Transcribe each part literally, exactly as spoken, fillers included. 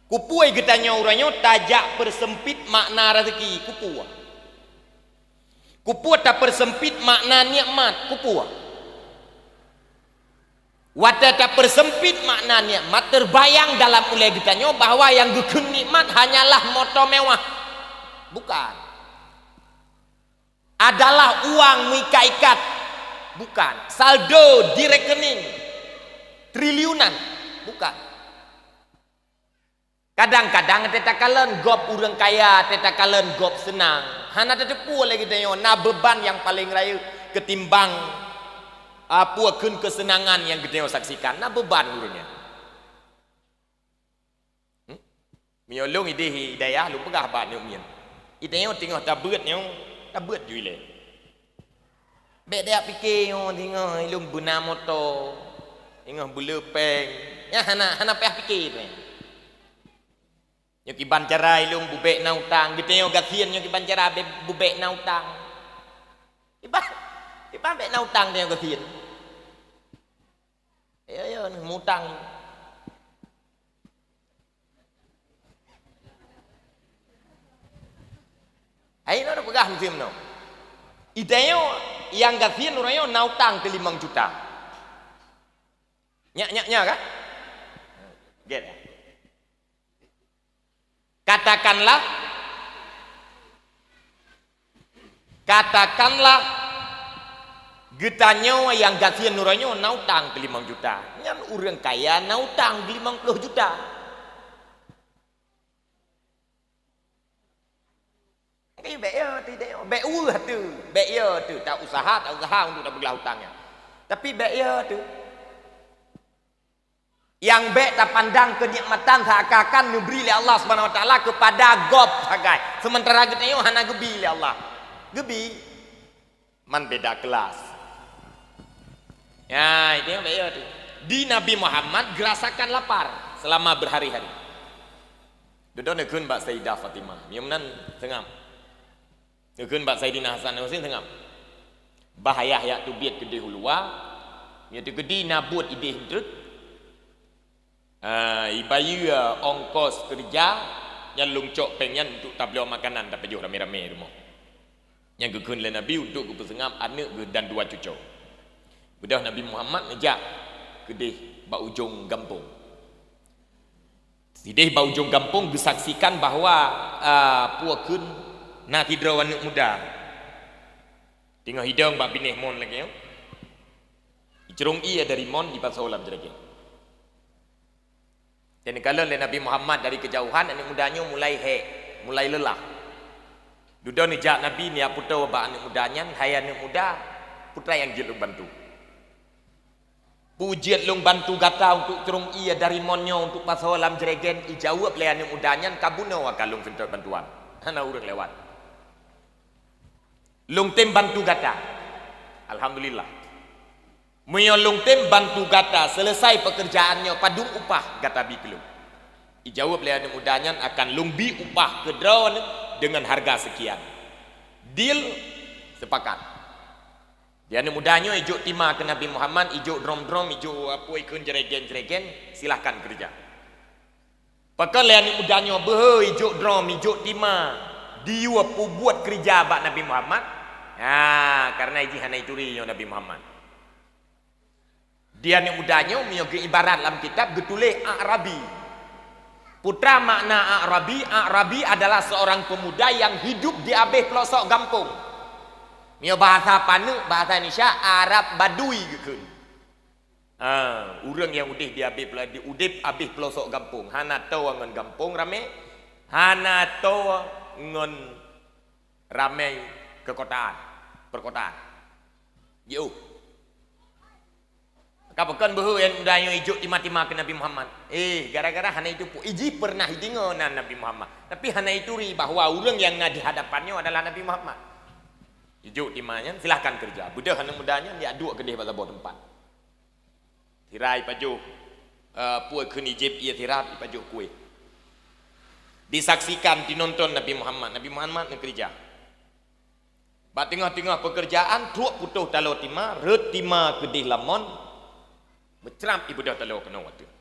Kupeue geutanyoe uroe nyoe tajak peurseumpit makna raseuki? Kupeue? Kupeue tapeurseumpit makna nikmat? Kupeue? Watée tapeurseumpit makna nikmat, teubayang dalam ulée geutanyoe bahwa nyang geukheun nikmat hanyalah moto mewah. Bukan. Adalah uang meuikat-ikat. Bukan. Saldo di rekening triliunan. Bukan. Kadang-kadang teuh takalon gob ureuëng kaya, teuh takalon gob seunang. Hana tateupeue lé geutanyoe na beuban nyang paleng rayeuk keutimbang, a, peue kheun keuseunangan nyang geutanyoe saksikan. Na beuban ureuëng nyan. Hmm? Meunyoe lôn idéh i dayah, lôn peugah bak aneuk miet. Geutanyoe teungoh tabeuet nyoe, tabeuet ju ilée. Bék tajak pike nyoe teungoh ilôn beuna moto, teungoh beule péng. Nyan hana, hana payah pike péng. Nyoe kiban cara ilôn bubék na utang, geutanyoe gasien nyoe kiban cara bé-, bubék na utang. Kiban, kiban bék na utang tanyoe gasien. Yo, yo, mutang. Hai, na peugah musim nyoe. Geutanyoe nyang gasien uroe nyoe na utang keu limong juta. Nyak, nyak, nyak, kan? Get. Katakanlah, katakanlah geutanyoe nyang gasien uroe nyoe na utang keu limong juta. Nyan ureuëng kaya na utang keu limong ploh juta. Tapi bék yo teuh, bék weueh teuh, bék yo teuh, ta usaha, ta usaha untuk tapeuglah utang nyan. Tapi bék yo teuh. Nyang bék tapandang keunikmatan seakan-akan neubri lé Allah Subhanahu Wa Taala keupada gob sagai, seumeuntara geutanyoe hana geubi lé Allah. Geubi. Man beda kelas. Ya, itu yang beda tu. Di Nabi Muhammad gerasakan lapar selama berhari-hari. Dudoe neukheun bak Sayyidah Fatimah. Nyoe meunan seungab. Neukheun bak Saidina Hasan Husein seungab. Bah ayah yak teubiet keudeh u luwa, nyoe teukeudi na buet ideh treuk. Ah, ibayeue ongkos keureuja, nyan lôn cok péng nyan untuk tabloe makanan tapajoh ramé-ramé rumoh. Nyang geukheun lé Nabi untuk geupeuseungab aneuk geuh dan dua cucoe. Beudôh Nabi Muhammad neujak keudeh bak ujong gampông. Sideh bak ujong gampông geusaksikan bahwa, ah, peue kheun na sidroe aneuk muda. Teungoh hidong bak binéh mon lagée nyoe. Icurong ié dari mon ipasoe lam jreuen. Dan dikalon lé Nabi Muhammad dari keujauhan, aneuk muda nyoe mulai hék, mulai leulah. Dudoe neujak Nabi neujak peutoe bak aneuk muda nyan, "Hai aneuk muda, peue nyang jeuet lôn bantu?" "Peue jeuet lôn bantu gata untuk curong ié dari mon nyoe untuk pasoe lam jreuen?" Ijaweueb lé aneuk muda nyan, "Ka bunoe ka lôn seutôt bantuan. Hana ureuëng lewat. Lôn tem bantu gata." "Alhamdulillah. Meunyoe lôn tem bantu gata seuleusai peukeurjaan nyoe, padum upah gata bi keu lôn?" Ijaweueb lé aneuk muda nyan, "Akan lôn bi upah keu droeneuh deungon hareuga seukian." Deal, seupakat. Di aneuk muda nyoe ijok tima keu Nabi Muhammad, ijok drom-drom, ijok apui kheun jreuen-jreuen, "Silahkan keureuja." Pakon lé aneuk muda nyoe beuhe ijok drom, ijok tima, diyue peubuet keureuja bak Nabi Muhammad? Ha, kareuna jih hana ituri nyoe Nabi Muhammad. Di aneuk muda nyoe meunyoe geuibarat lam kitab geutuléh A'rabi. Peue makna A'rabi? A'rabi adalah seorang pemuda yang hidup di abéh pelosok gampông. Meunyoe bahasa paneuk, bahasa Indonesia, Arab Badui geukheun. Ah, ureuëng nyang udeb di abéh pela-, di udeb abéh pelosok gampông, hana toe ngon gampông ramé, hana toe ngon ramé keukotaan, perkotaan. Jiôh. Ka pakon beuhe aneuk muda nyoe ijok tima-tima keu Nabi Muhammad. Eh, gara-gara hana itupuk. Iji pernah ideungoe nan Nabi Muhammad. Tapi hana ituri bahwa ureuëng nyang na di hadapan nyoe adalah Nabi Muhammad. Ijok tima nyan, "Silahkan keureuja." Beudôh aneuk muda nyan, ijak duek keudeh bak saboh teumpat. Sira ipajoh, eh, peue kheun ijép ié sira ipajoh kueh. Disaksikan, dinonton Nabi Muhammad. Nabi Muhammad neukeureuja. Bak teungoh-teungoh peukeurjaan, trok putôh taloe tima, rhot tima keudeh lam mon, meucrab ibeudôh taloe keunoe ateueh.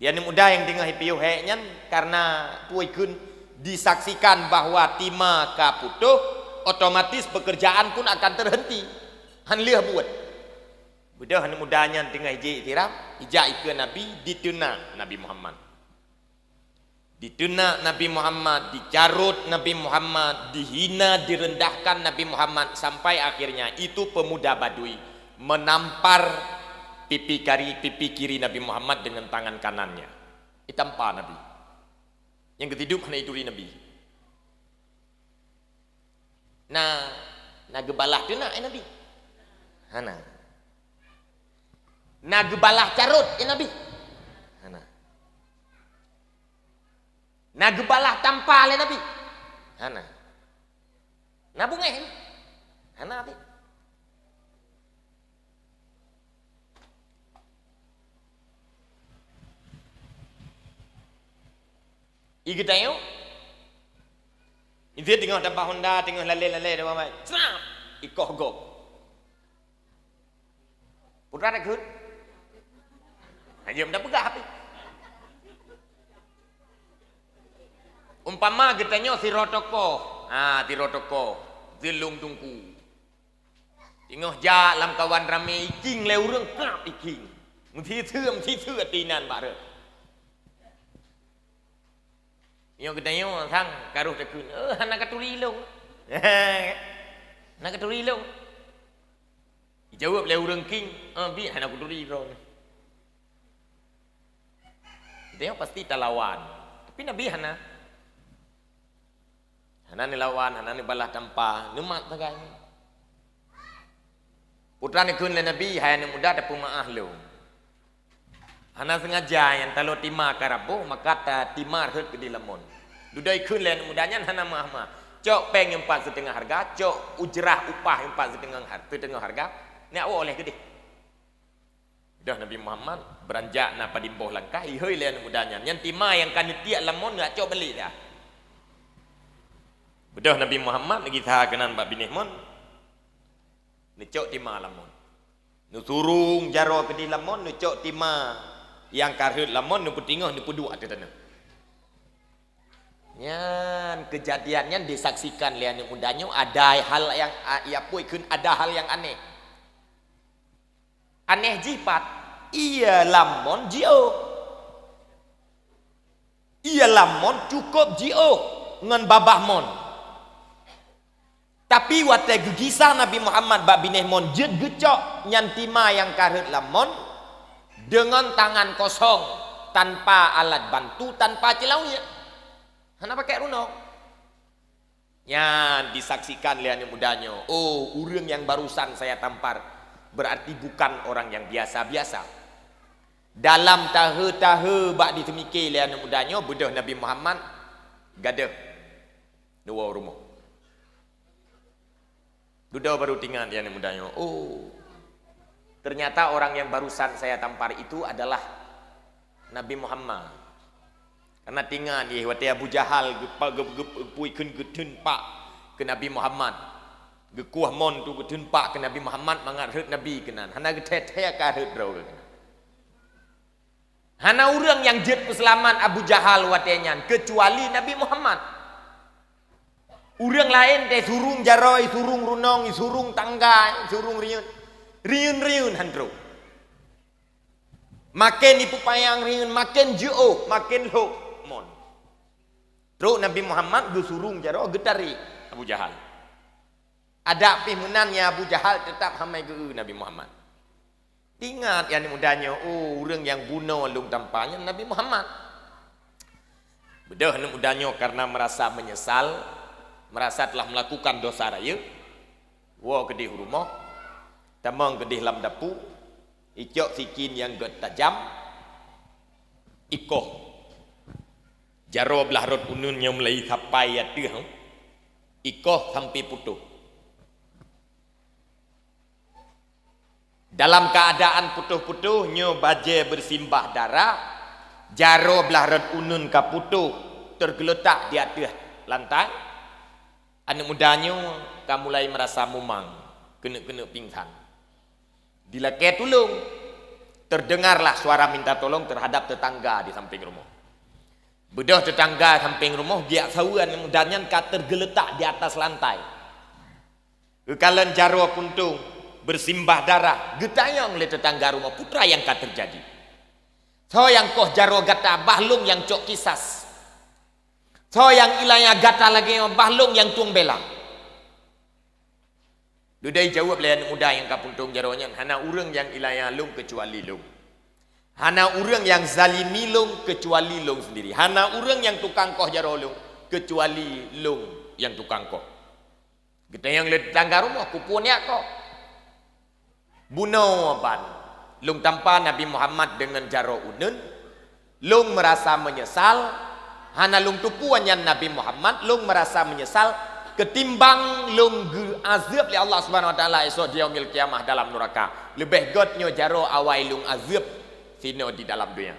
Aneuk muda nyang teungoh ipiôh hék nyan, karena peue kheun disaksikan bahwa tima ka putôh, otomatis pekerjaan pun akan terhenti. Han lheueh buet. Beudôh aneuk muda nyan teungoh ijak iktiraf, ijak ikeue Nabi, diteunak Nabi Muhammad. Diteunak Nabi Muhammad, dicarot Nabi Muhammad, dihina, direndahkan Nabi Muhammad, sampai akhirnya itu pemuda Badui menampar pipi kari, pipi kiri Nabi Muhammad dengan tangan kanannya. Ditampa Nabi. Nyang geutiduek hana ituri Nabi. Na, na geubalah teunak, eh, Nabi? Hana. Na geubalah carot, eh, Nabi? Hana. Na geubalah tampa lé Nabi? Hana. Na beungéh? Hana, Nabi. I geutanyoe, i teungoh tampa honda, teungoh lalé-lalé, dua mai. Crap! Ikoh gob. Putra takheun. Hanya meuda peugah tapi. Umpama geutanyoe sidroe tokoh. Ha, sidroe tokoh. Zilong tungku. Teungoh jak lamkawan ramé, iking lé ureuëng, krap iking. Meusiseue, meusiseue ati inan bak rot. Nyoe geutanyoe sang karoh takheun, "Eh, hana katuri lôn." Hana katuri lôn. Ijaweueb lé ureuëng king, "Eh, bi hana kuturi droe." Geutanyoe pasti talawan. Tapi Nabi hana. Hana neulawan, hana neubalah tampa, neumat sagai. Putra neukheun lé Nabi, "Hai aneuk muda, tapeumeu'ah lôn. Hana seungaja nyang talo tima ka raboh, maka tatima rhot keudeh lamon." Dudoe kheun lé aneuk muda nyan hana meu'ah-meu'ah. "Cok péng nyang pat siteungoh hareuga, cok ujrah upah nyang pat siteungoh har-, siteungoh hareuga, nyak woe lé keudeh." Beudôh Nabi Muhammad, beuranjak na padum boh langkah, ihôi lé aneuk muda nyan. Nyan tima nyang ka neutiek lamon, nyak cok balek dah. Beudôh Nabi Muhammad neugisa keunan bak binéh mon, neucok tima lamon. Neusurong jaroe keudeh lamon, neucok tima nyang ka rhot lamon, neupeuteungoh, neupeuduek ateueh tanoh. Nyan, keujadian nyan disaksikan lé aneuk muda nyoe, ada hal nyang, a, ya pui kheun ada hal nyang aneh. Aneh jih pat, ié lamon jiôh. Ié lamon cukôp jiôh ngon babah mon. Tapi watée geugisa Nabi Muhammad bak binéh mon jeuet geucok nyan tima nyang ka rhot lamon deungon tangan kosong, tanpa alat bantu, tanpa ceulaweuet. Hana pakai runong. Nyan disaksikan lé aneuk muda nyoe, "Oh, ureuëng nyang barusan saya tampar, berarti bukan orang yang biasa-biasa." Dalam tahe-tahe bak diseumiké lé aneuk muda nyoe, beudôh Nabi Muhammad gadôh neuwoe rumoh. Dudoe baru teuingat lé aneuk muda nyoe, "Oh, ternyata orang yang barusan saya tampar itu adalah Nabi Muhammad." Karena teuingat jih watée Abu Jahal geupa-, geu-, geu-, pui kheun geuteumpak keu Nabi Muhammad. Geukueh mon tu geuteumpak keu Nabi Muhammad mangat rhot Nabi keunan. Hana geuthée-thée ka rhot droe keunan. Hana ureuëng nyang jeuet peuseulamat Abu Jahal watée nyan, keucuali Nabi Muhammad. Ureuëng laén teusurong jaroe, isurong runong, isurong tangga, isurong riyeuen. Riyeuen-riyeuen han trok. Maken ipeupanyang riyeuen, maken jiôh, maken lhok mon. Trok Nabi Muhammad geusurong jaroe, geutarek Abu Jahal. Adak pih meunan nyan Abu Jahal teutab hamai geu-eu Nabi Muhammad. Ingat, aneuk muda nyoe, "Oh, ureuëng nyang bunoe lôn tampa nyan Nabi Muhammad." Beudôh aneuk muda nyoe karena merasa menyesal, merasa telah melakukan dosa rayeuk, woe keudeh u rumoh, tamong keudeh lam dapu, icok sikin nyang gét tajam, ikoh. Jaroe blah rot uneun nyang mulai sapai ateueh, ikoh sampai putôh. Dalam keadaan putôh-putôh nyoe bajée beusimbah darah, jaroe blah rot uneun ka putôh, teugeuleutak di ateueh lantai. Aneuk muda nyoe ka mulai meurasa mumang, keuneuk-keuneuk pingsan. Dilakée tulông. Terdengarlah suara minta tolong terhadap tetangga di samping rumoh. Beudôh tetangga samping rumoh geujak saweue, dan nyan ka tergeletak di atas lantai. Geukalon jaroe puntông bersimbah darah, geutanyong lé tetangga rumoh, "Peue teuma nyang ka teujadi? Soe nyang koh jaroe gata, bah lôn nyang cok kisas. Soe nyang iéleumé gata lagée nyoe, bah lôn nyang tueng bela." Leudeh jaweueb lé aneuk muda nyang ka puntông jaroe nyan, "Hana ureuëng nyang iéleumé lôn keucuali lôn. Hana ureuëng nyang zalimi lôn keucuali lôn sendiri. Hana ureuëng nyang tukang koh jaroe lôn keucuali lôn nyang tukang koh." Geutanyong lé tetangga rumoh, "Peue-peue nyang koh?" "Bunoe ban lôn tampa Nabi Muhammad deungon jaroe uneuen, lôn meurasa meunyeusal. Hana lôn tupue nyan Nabi Muhammad, lôn meurasa meunyeusal, keutimbang lôn geuazeueb lé Allah Subhanahu Wa Taala esok di Yaumil Qiyamah dalam nuraka. Leubeh gét nyoe jaroe awai lôn azeueb sinoe di dalam donya."